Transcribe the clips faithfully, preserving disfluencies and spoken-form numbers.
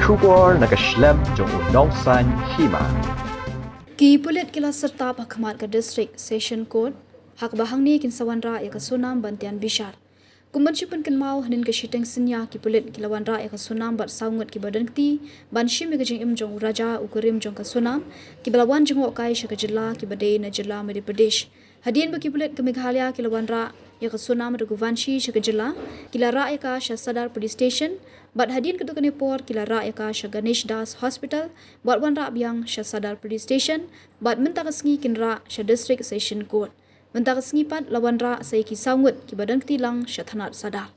Khubor na ka shlem jong u nongsaiñ hima. Ki pulit ki la syrtap ha khmat ka District Session Court ha kaba hangne kin sa wanrah ïa ka Sonam ban tian bishar. Kum ban shu pynkynmaw, hynnin ka shiteng synñia ki pulit ki la wanrah ïa ka Sonam bad saw ngut kiba don kti ban shim ïa ka jingim jong u raja u kurim jong ka Sonam, kiba la wan jngohkai sha ka jylla kiba dei na jylla Madhya Pradesh. Hadien ba ki pulit ka Meghalaya ki la wanrah ïa ka Sonam Raghuvanshi sha ka jylla, ki la rah ïa ka sha Sadar Police Station, bad hadien katto katne por ki la rah ïa ka sha Ganesh Das Hospital, bad wanrah biang sha Sadar Police Station, bad mynta ka sngi kin rah sha District Session Court. Mynta ka sngi pat la wanrah sa ïa ki saw ngut kiba don kti lang sha thanat Sadar.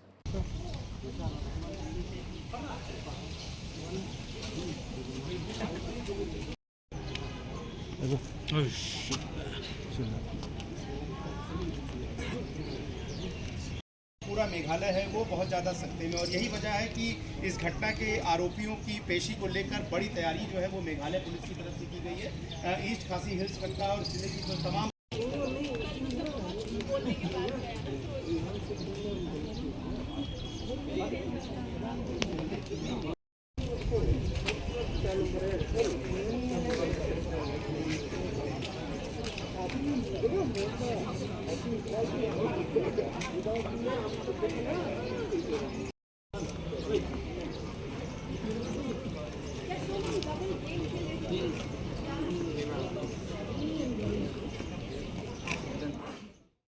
पूरा मेघालय है वो बहुत ज़्यादा सख्ते में, और यही वजह है कि इस घटना के आरोपियों की पेशी को लेकर बड़ी तैयारी जो है वो मेघालय पुलिस की तरफ से की गई है। अ, ईस्ट खासी हिल्स तक का और जिले की जो तमाम